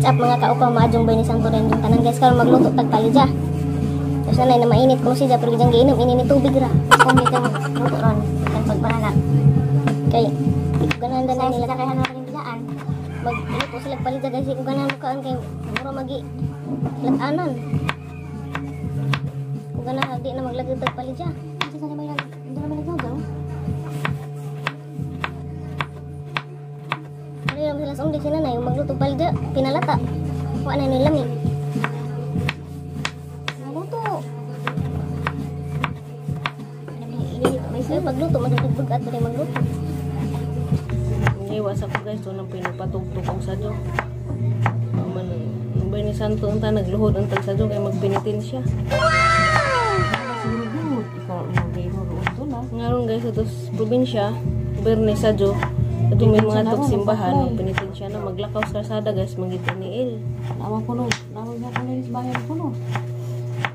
What's up mga kaupaw, maadjong bay ni Santo rin yung tanan guys, karon magluto tag palidya. Tapos nanay na mainit kuno siya pero gijang giinom ini ni tubig ra. Kung di kang luto ron kan pagpananak. Kay di ko ganahan na nila kay hanap rin bidaan. Magluto sila palidya guys, di ko ganahan mukaan kay mura magi latanan. Ko ganahan di na maglagay tag palidya. Unsa sa may hindi na nagagaw. Ano yung sila sa undi sila na yung magluto palidya, pinalata. Wa na nila mi. Magluto. May magluto, madudugdug at rin magluto. Iwas ako guys, doon ang pinapatugtog ang sadyo. Man, bay ni Santo ang ta nagluhod ang tagsadyo kay magpinitin siya. Ngaron guys, ito sa probinsya, Berne sadyo. Ito may mga tog simbahan, magpinitin siya na maglakaw sa kalsada guys, magitiniil. Nawa ko no, nawa nga ko sa bayan ko no.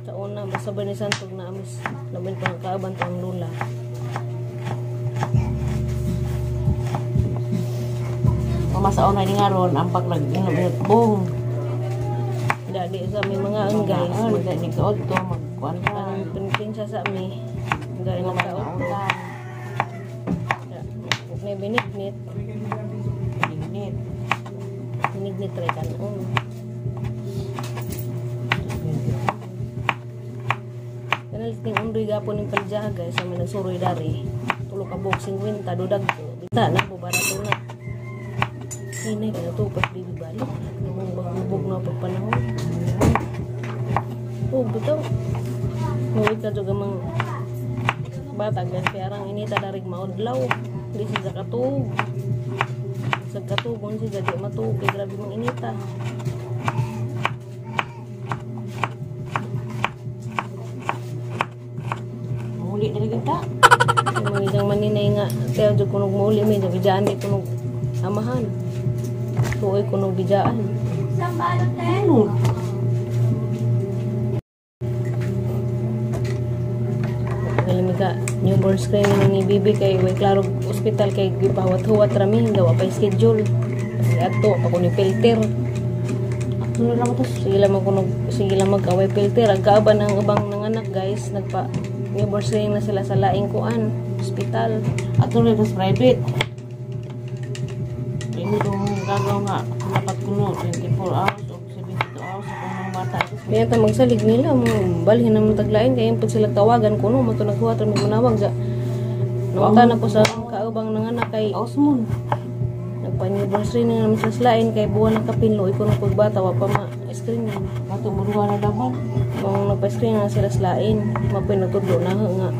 Sa una, basta Berne Santo na amis, laban pa ang kaaban to ang lula. Mamasaon na ni nga ron, ang paglagbong. Dadi sa may mga ang guys, magkaod to, magkuan ka. Ang pinitin siya sa mi, gaya ng kaod to. Huwag na binignit. Binignit. Binignit rin ka noon. Kanalit ng undoy gapon ng palidyaha guys, sa mga nagsuroy dari. Tulo ka boxing win, tadudag. Bita na po, barato na. Hinay, pinatupas baby balik. Namang bahubog na pagpanahon. Oh, bitaw. Nguwit ka juga mang bata guys, kaya arang inita darig maudlaw. Hindi siya katug. Sa katugon siya, di matug. Kaya grabe mang inita. Muli na rin kita. Mga isang maninay nga, kaya dyan kunog muli, may bidyaan di kunog amahan. Tuoy kunog bidyaan. Ano? Ka newborn screening ni Bibi kay way klaro ospital kay gipahawat-huwat rami daw pa schedule. Adto pa ko ni filter. Ato na lang to. Sige lang kunog, sige lang mag-away filter. Ang kaaban ang ubang nanganak guys, nagpa newborn screening na sila sa laing kuan ospital. Ato na sa private. Ini dong gagaw nga dapat kuno 24 hours o 72 hours kung ang bata. Kaya ta magsalig nila mo balhin na mo taglain kay pud sila tawagan kuno mo to naghuwat ra manawag ja. Nunta na ko sa kaubang nanganak kay Osmond. Nagpa-newborn screening naman sa lain kay buwan ng kapinlo iko ng pagbata wa pa ma-screening. Kato muruha na dapat. Kung nagpa-screening na sila sa lain, mapoy nagtudlo na nga.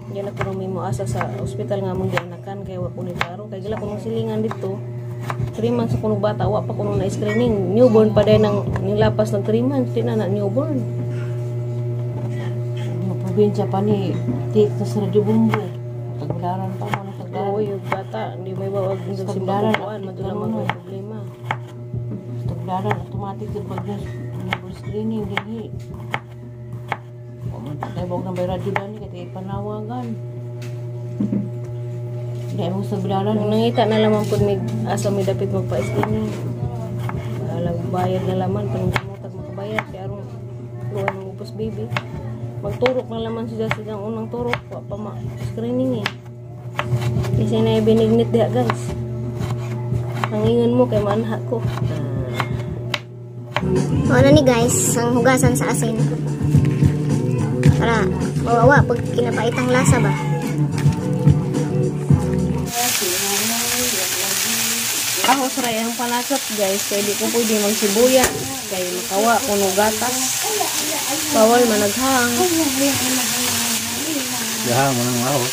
Diyan ako may moasa sa ospital nga mong gianakan kay wa ko ni klaro kay gila kuno silingan dito. 3 months ako bata, wa pa kuno na screening. Newborn pa din ang nilapas ng 3 months, di na na newborn. Yung probinsya pa ni take sa Radyo Bumbo. Taglaran pa mo taglaran. Oo, yung bata, hindi may bawag ng simbahan, madula may problema. Taglaran automatic sa pag newborn screening dinhi. Wa man tay bog ng radyo dani kay panawagan. Di mo sa bilaran. Kung nangita na laman po may asa may dapit magpa-screening. Bahalag bayad na laman kung mutag makabayad kay arong luwan ng upos baby. Magturok na laman siya sa siyang unang turok wa pa ma-screening eh. Kasi na binignit diha guys. Ang ingon mo kay maanha ko. Ano ni guys, ang hugasan sa asin. Para mawawa pag kinapaitang lasa ba. Ahos ray ang panakot guys, kay di ko pwede magsibuya kay makawa kuno gatas. Bawal managhang. Gahang man ang ahos.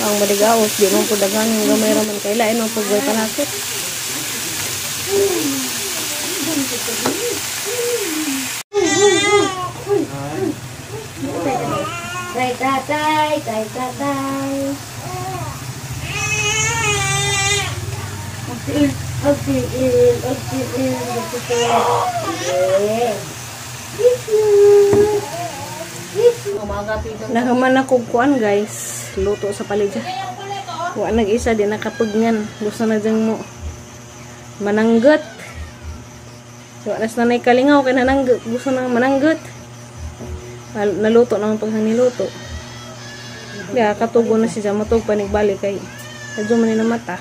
Ang madig ahos di man pud daghang gamay ra man kay lain man pud way panakot. Tay tatay, tay tatay. Agtiil, agtiil, agtiil. Nakaman ako kuan guys, luto sa palidya. Wa nag-isa di nakapagnan, gusto na dyan mo mananggat. So, anas na na'y kalingaw kay nananggot. Gusto na mananggot. Naluto naman pag niluto. Kaya katugo na siya matug panigbalik kay kadyo man ni mata.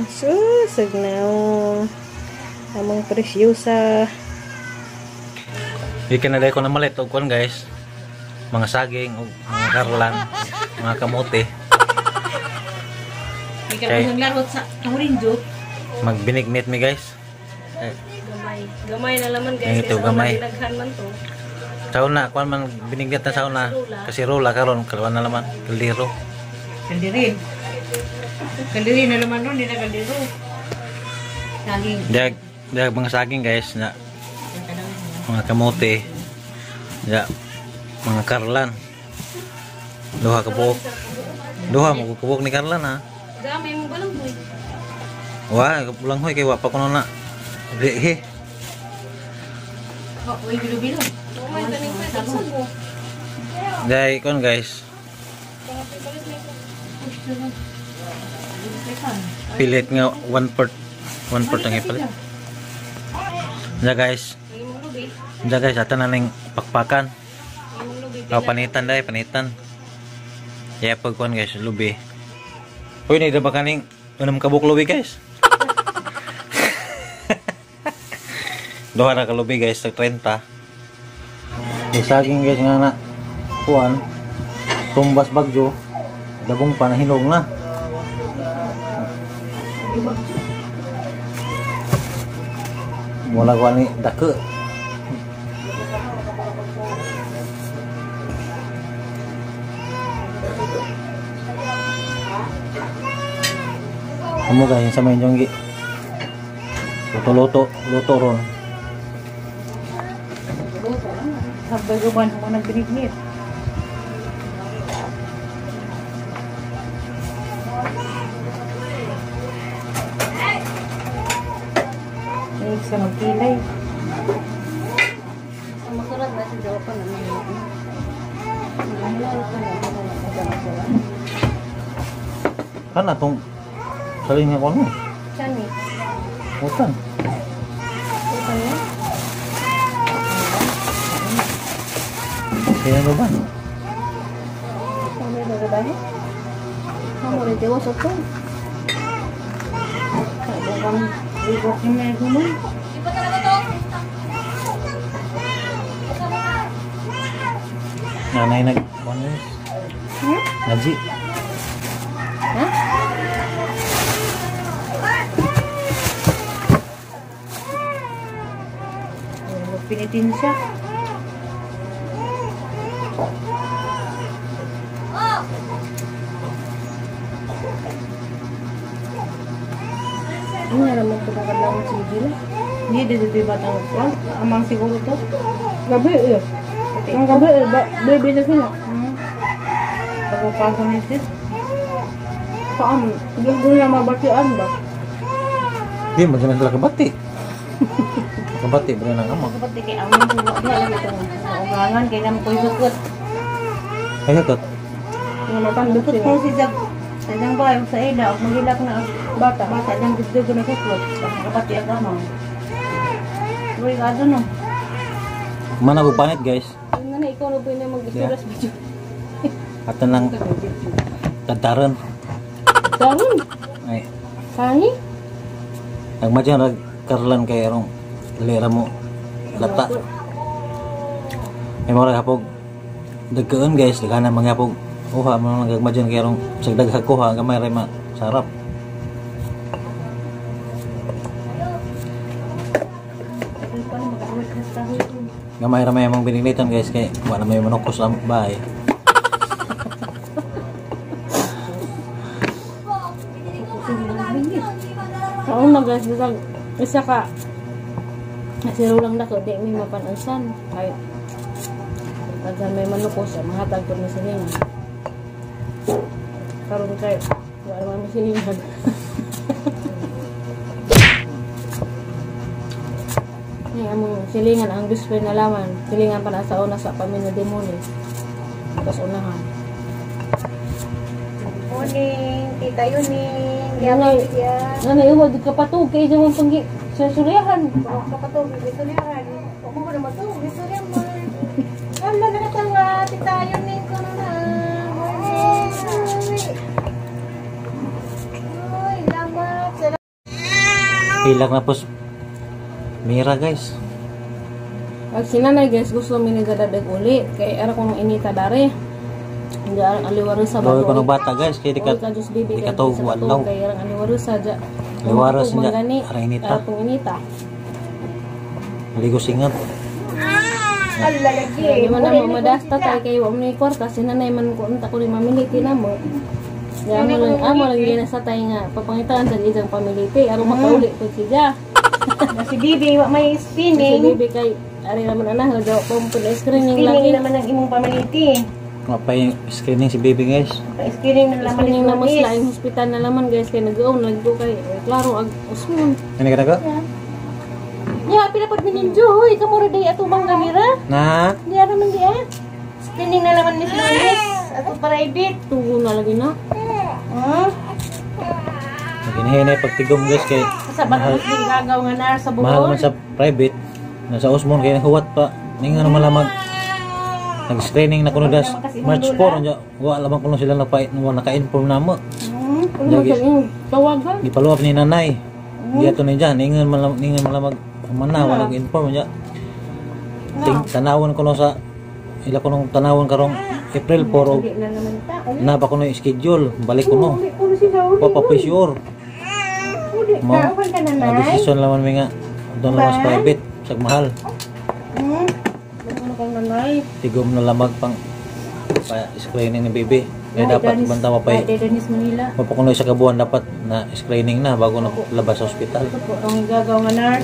Susag na oh. Among presyosa. Di ka na ko na malit og kuan guys. Mga saging og mga karlan, mga kamote. Ikaw ang laro sa orange. Magbinignit mi guys. Eh, Gamay. Gamay na laman guys. Ito, gamay. Daghan man to. Sauna, kuan man binignit na sauna. Kasi rola karon kalwan na laman, kaldero. Kaldirin. Kaldirin na laman ron, hindi na kaldero. Saging. Dag dag mga saging guys na mga kamote. Ya, mga karlan. Duha ka buok. Duha mo kubok ni Karlan ha. Gamay mo balang boy. Wah, pulang hoy kay wa pa kuno na. Rehe. Oh, uy, bilo-bilo. Gamay taning pa sago. Dai kon guys. Pilit nga 1/4 1/4 ang ipalit. Ya guys. Ya guys, ata na ning pakpakan. Oh, panitan dai, panitan. Ya pag kuan guys, lubi. Uy, ni ba kaning unam kabuk lubi guys. Duha ra ka lubi guys, tag 30. May saging guys nga na kuan. Tumbas bagyo. Dabong pa nahinog na. Wala kuan ni dake. Kamu guys, sa may inyong luto-luto, luto ron. Sabay guban ko nagbinignit. Ay, sa magkilay. Sa makurat na si Jawa pa naman. Kan atong saling nga kono. Sani. Utan. Utan niya. Kaya ba ba? Kami na ba? Kamu rin tiwas ito. Bukang ibok na guman. Nanay nag kuan guys. Ngaji. Ha? Pinitin siya. Ano nga naman ito kakadlangan si Gila? Hindi, dito ito yung batang kuwan. Amang siguro to. Gabi eh. Ang gabi eh. Baby na sila. Pagpapasok ni sis. Saan? Gusto na mabatian ba? Di mo sila kabati. Kabati bre nang ama. Kapatid kay amang siguro. Di alam itong ugangan. Kaya naman ko yung sukot. Kaya kat Nga matandok Sukot sila. ko si Zag. Sa diyang bayo, sa ila. O magilak na ang Bata. bata. Diyang gusto ko na sukot. Kapatid ang amang. Uy, kado no. Mana ko panit guys. Yun na na, ikaw na po yung mag-isuras video. Ato nang tadaran. Daron! Ay, Sani? nagmadyan rag karlan kay arong lera mo lata. Ay mo hapog dagkaan guys, daghan mga hapog uha mo nang gagmadyan kay arong sa daghang kuha gamay ra ma sarap. Gamay ra may among binignitan guys kay wa na may manukos ang bahay. Sa una guys, bisag isa ka zero lang na ko, di may mapanansan. Kahit taghan may manukos, mahatag po na silingan. Karon kay wala man may silingan. Ay, among silingan ang best friend na laman. Silingan pa na sa una sa pamilya demoni. Tapos unahan. Morning, Tita Yuning. Nanay, nanay, uwa, di ka patug. Kaya dyan mong panggi. Suryahan, makatog, suryahan. Huwag mo na matug, suryahan mo. Wala nakatawa, tita, yun ning ko na. Uy, lamat. Hilak na po Mira guys. Pag sinanay guys, gusto mi nagadadag uli. Kay ara kong inita dare. Hindi arang aliwarusa ba? Gawin ko ng bata guys, kay di ka di ka to walaw. Kay arang aliwarusa ja. Aliwaros niya, arang inita. Arang inita. Ligo singat. Di man na mamadasta tayo kay wa man kwarta sinanay man ko unta ko ni mamiliti na mo. Ya mo lang amo lang gina sa tayo nga papangitaan sa ijang pamiliti aron makauli pud siya. Si Bibi wa may spinning. Si Bibi kay ari naman ana gawa pa mo screening lagi. Screening naman ang imong pamiliti. Mapay screening si Bibi guys. Pa-screening na laman screening na mas laing hospital na laman guys kay nag-own naggo kay klaro ag usmon. Ani ka ko? Ya pila pud mininjo hoy kamo ra day atubang kamera. Na. Di ara man di ah. Screening na laman ni si Luis ato private. Tugo na lagi na. Ginahinay pagtigom guys kay sa mahal gagaw nga nar sa buhol. Mahal man sa private. Nasa Osmond kay huwat pa. Ningon naman lamang nag-screening na kuno das March 4 nya wa lamang kuno sila naka-inform na mo. Tawagan. Gipalawap ni nanay. Di ato ni diyan ningon man lamang mana wala inform nya. Tanawon kuno sa ila kunong tanawon karong April 4 na ba kuno schedule balik kuno. Wa pa sure. Mo decision laman mi nga doon lang sa private sag mahal. Tigom na lamag pang pa screening ni baby. Kaya dapat banta mapay. Mapakunoy sa kabuan dapat na screening na bago na labas sa ospital.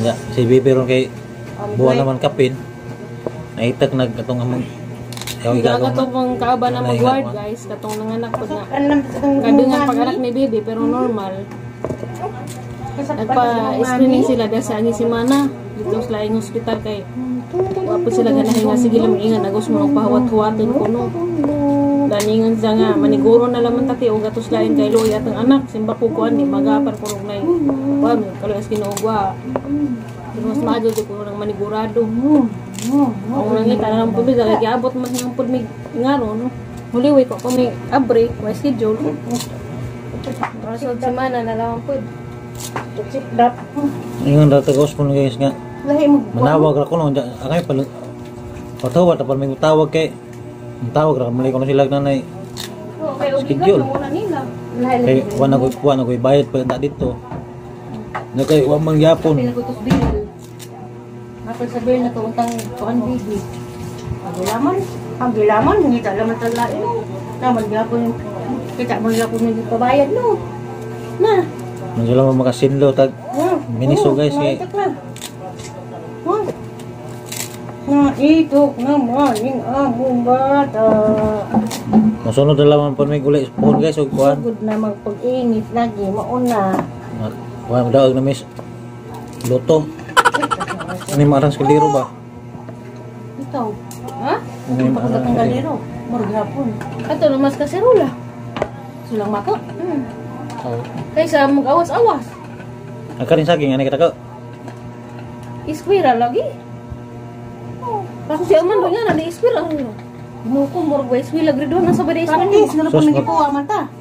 Ya, si baby ron kay buwan naman kapin. Naitag nag atong among katong kaaba na mag-ward guys, katong nanganak pud na. Kadungan pag-anak ni baby pero normal. Nagpa-screening sila dahil sa angi semana dito sa laing hospital kay wa po sila ganahin nga sige lang ingan agos mo pahawat-huwatin kuno. Daningan siya nga maniguro na laman tati og gatos lain kay luoy atong anak simba ko kuan ni magapan kuno nay. Kuan kaloy as Ginoo. Pero mas maayo jud kuno nang manigurado. Ang nangita na lang pud mi dahil giabot man hang pud mi ngaron. Huli ko mi abre wa schedule. Rasul semana na lang pud. Ingon ra tagos po guys nga. Manawag ra kuno akay patawag ta may tawag kay tawag ra mali kuno sila nanay. Schedule. Kay wa na ko bayad pa ta dito. Na kay wa man gyapon. Apil sa bill na to utang kuan bibi. Agilaman ngita laman ta lain. Naman gyapon kita man gyapon ni pabayad no. Na. Nandiyan lang makasinlo tag miniso guys eh. Na ito naman ning among bata. Mosunod na lamang po may gulay pohon guys og kuan. Good na magpag-ingit lagi mauna. Kuan daog na miss luto. Ani maarang sa kaldero ba? Ikaw. Ha? Ano ang kaldero? Murag hapon. Ato naman kaserola. Sulang mako. Kaysa mag-awas-awas. Ang karin saging, ano kita ko? Iskwira lagi. Oh. Kaso si Aman doon nga, na-iskwira. Muko, murag ba iskwira? Grade 1, nasa ba na iskwira? Practice, na po nagikuha man ta.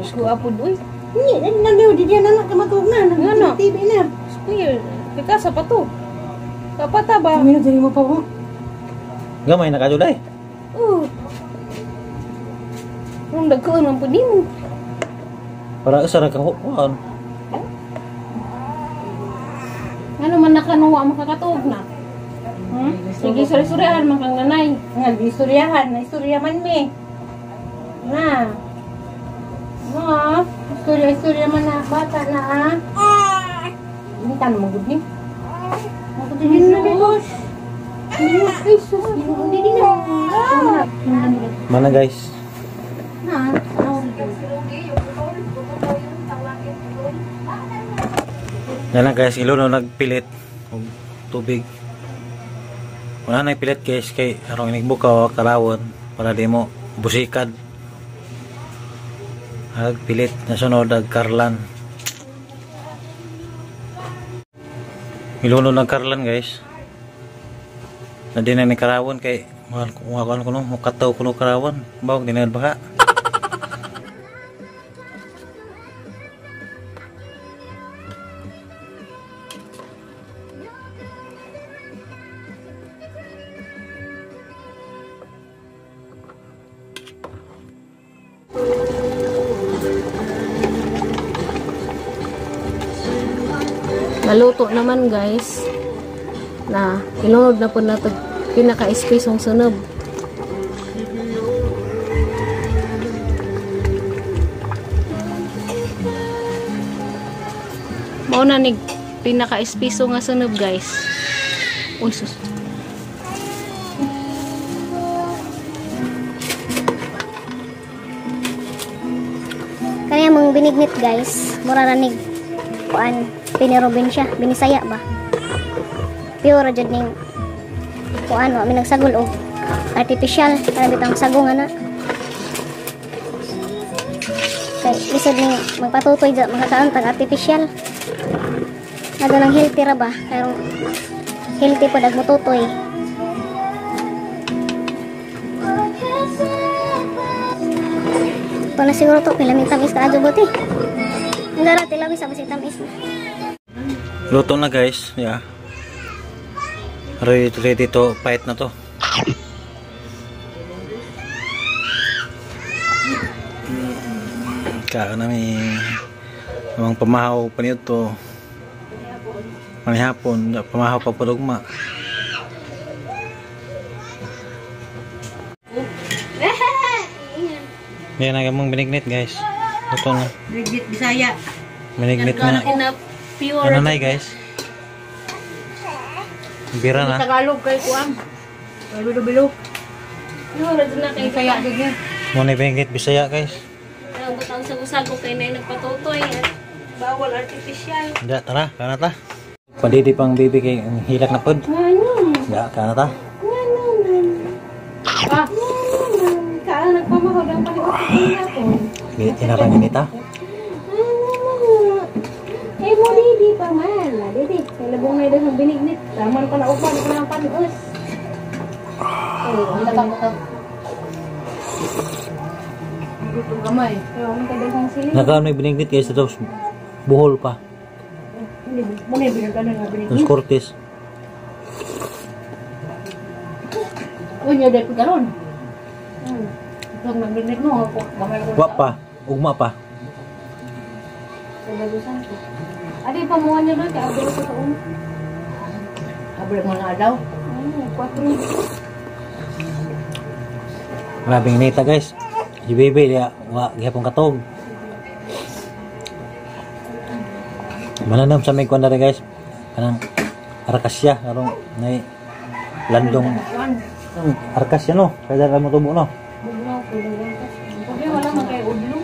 Kuha po doon. Hindi, nandiyo, di diyan na kamatuog na. Nga na. TV na. Square. Pikasa pa to. Kapata ba? Minod, dali mo pa po. Gamay, nakadulay. Oo. Nung dagkoon man po di mo. Para sa rakahuan. Ano man nakanuwa makakatuog na? Sige, suri-surihan man kang nanay. Nga, di istoryahan. Na-istorya man mi. Na. Na. Istorya-istorya man na. Bata na ah. Hindi ka naman good ni. Magod na ni. Ay, sus. Hindi na. Mana guys? Na. Yan lang guys, ilo na nagpilit og tubig. Wala na nagpilit guys kay arong inigbuka karawon para di mo busikad. Agpilit na sunod ag karlan. Milunod ng karlan guys. Na di na ni karawan kay mahal ko no, mukataw ko no karawan. Bawag di na baka. Naluto naman guys. Na ilunod na po nato pinaka-espesong sunob. Mao na ni pinaka-espeso nga sunob guys. Uy sus. Kaya mong binignit guys, mura ra nig kuan pinirobin siya, binisaya ba? Pure jud ning kuan, wa mi nagsagol og artificial, kana bitang sagong ana. Kay lisod ning magpatutoy ja makakaon tag artificial. Adto nang healthy ra ba? Pero healthy pod ag motutoy. Ito na siguro to, pilaming tamis ka adyo buti. Ang dara tilawis sa basig tamis na. Luto na guys, yeah. Ready to fight na to. Kaya nami amang pamahaw pa nito. Manihapon, pamahaw pa padugma. Yan ang among binignit guys. Luto na. Binignit Bisaya. Binignit na. Ano na guys? Bira na. Tagalog kay kuam. Bilo-bilo. Bisaya gid ni. Mo ni binignit Bisaya guys. Ang butang sago-sago kay nay nagpatutoy at bawal artificial. Da tara, kana ta. Padidi pang bibi kay ang hilak na pod. Da kana ta. Ah. Kaan nagpamahod ang pahihapon. Tinarangin nita. Eh mo didi pa man. Didi, kay labong na daw binignit. Taman pa na uban pa ng panos. Oh, ang gusto gamay. Nakaon may binignit guys tapos buhol pa. Mo ni binagano nga binignit. Tapos kortis. Unya dai pagaron. Itong nagbinit mo, gamay ko. Wa pa, ugma pa. Adi pa mo niya doon kay abro sa taon. Abro mo na daw. 4. Grabing nita guys. Si baby dia wa gihapon katog. Mananam sa may kuan guys. Kanang arkasya karong nay landong arkasya no. Kaya ra mo tubo no. Okay, wala man kay udlong.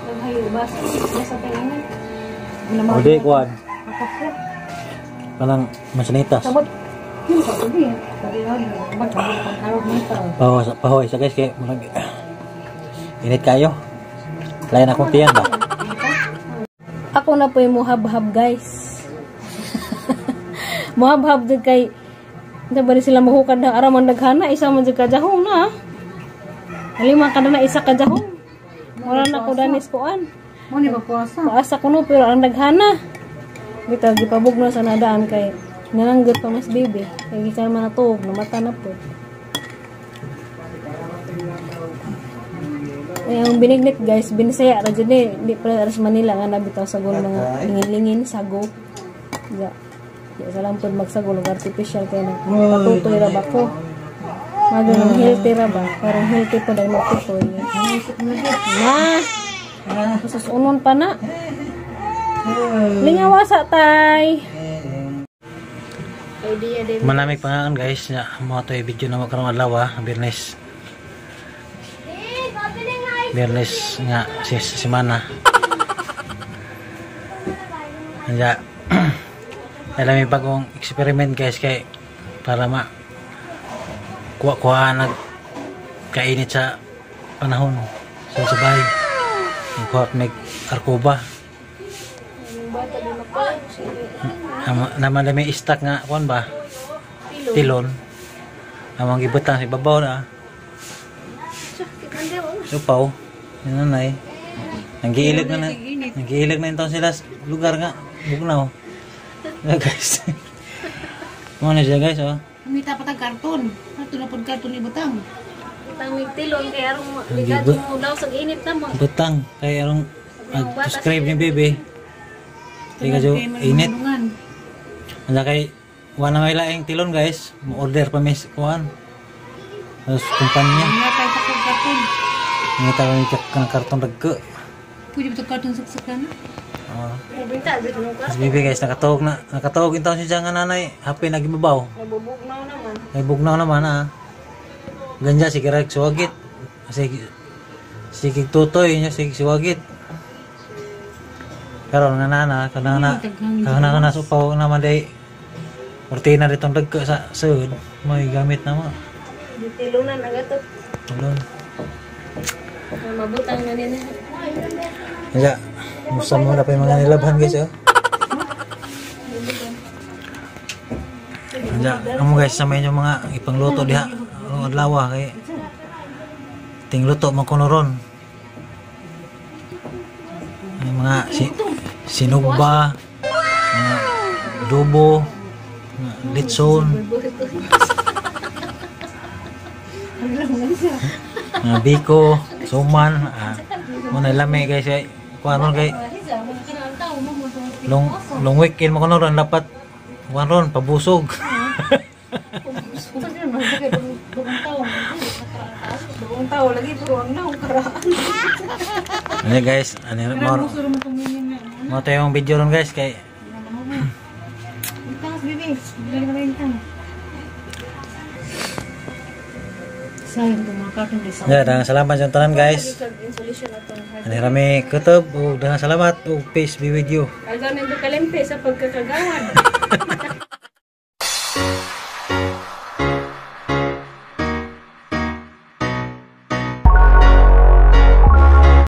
Naghayo basa basa kay init. O di kuan. Kanang masanitas. Pahoy sa guys kay murag init kayo. Lain akong tiyan ba? Ako na po yung muhabhab guys. Muhabhab jud kay di sila mahukad ng araman daghana isa man jud ka jahong na. Lima ka na isa ka jahong. Wala na ko danis kuan. Mo ni ba puasa? Paasa ko no pero ang daghana. Bitaw gipabugno sa nadaan kay nalanggot pa mas baby. Kay gikan man natuog namata na po. Ay, ang binignit guys, binisaya ra jud ni, di pa ra sa Manila nga nabitaw sagol mga lingin-lingin sago. Ya. Di sa lampod magsagol og artificial kay nagpatutoy ra ba ko. Mago ng healthy ra ba? Parang healthy po dahil magtutoy. Na. Masusunon pa na. Lingawasa tay. Manami pangaan guys, mo ato video na karong adlaw Biyernes. Biyernes nga si semana. Kaya alam may bagong experiment guys kay para ma kuha-kuha nag kainit sa panahon sa sabay. Kuha mig arkuba. Naman na may stock nga kuan ba? Tilon. Amang gibutang sa ibabaw na. Supaw. Yun nanay. Nanggiilag na na. Nanggiilag na yung sila sa lugar nga. Bugnaw. Yeah, guys. Mo na siya guys oh. Kumita pa tag karton. Ato na pud karton ibutang. Itang mig tilon kay arong Ang ligat gibo. mo daw sa init na mo. Butang kay arong mag-subscribe ni bebe. Di ka jo init. Anda kay wala may laing tilon guys. Mo-order pa mis kuan. Tapos kumpanya. Nga kay sa karton. Nga tayo ng karton dagko. Pwede ba karton saksakan? Oh. Mubinta jud mo ka. Tapos bebe guys, nakatuog na. Nakatuog yung taon siya nga nanay. Happy nagibabaw. Nabubugnaw naman. Ay bugnaw naman ah. Ganja si Kirag suwagit. Sige sige tutoy niya sige siwagit. Pero nga nana kanang na kanang na supaw naman day kurtina ditong dagko sa sud may gamit na mo. Tilunan agad to. Tulon. Mabutang na nila. Kaya musta mo na pa yung mga nilabhan guys oh. Kaya amo guys sa may inyong mga ipangluto diha ang adlaw kay tingluto man kuno ron. May mga sinugba, mga adobo, mga litson, mga biko, suman, ah, muna lami guys ay kuan ron kay long long weekend mo kuno ron dapat kuan ron pabusog. Buong tao lagi puro ang naong karaan. Ano guys, ano mo mo tayo yung video ron guys kay Taas bebe. Dali ka lang. Sayang itong mga karton di sa Yeah, daghang salamat sa tanan guys. Ani rami kutob ug daghang salamat ug peace be with you. Alga nito kalimpi sa pagkakagawan.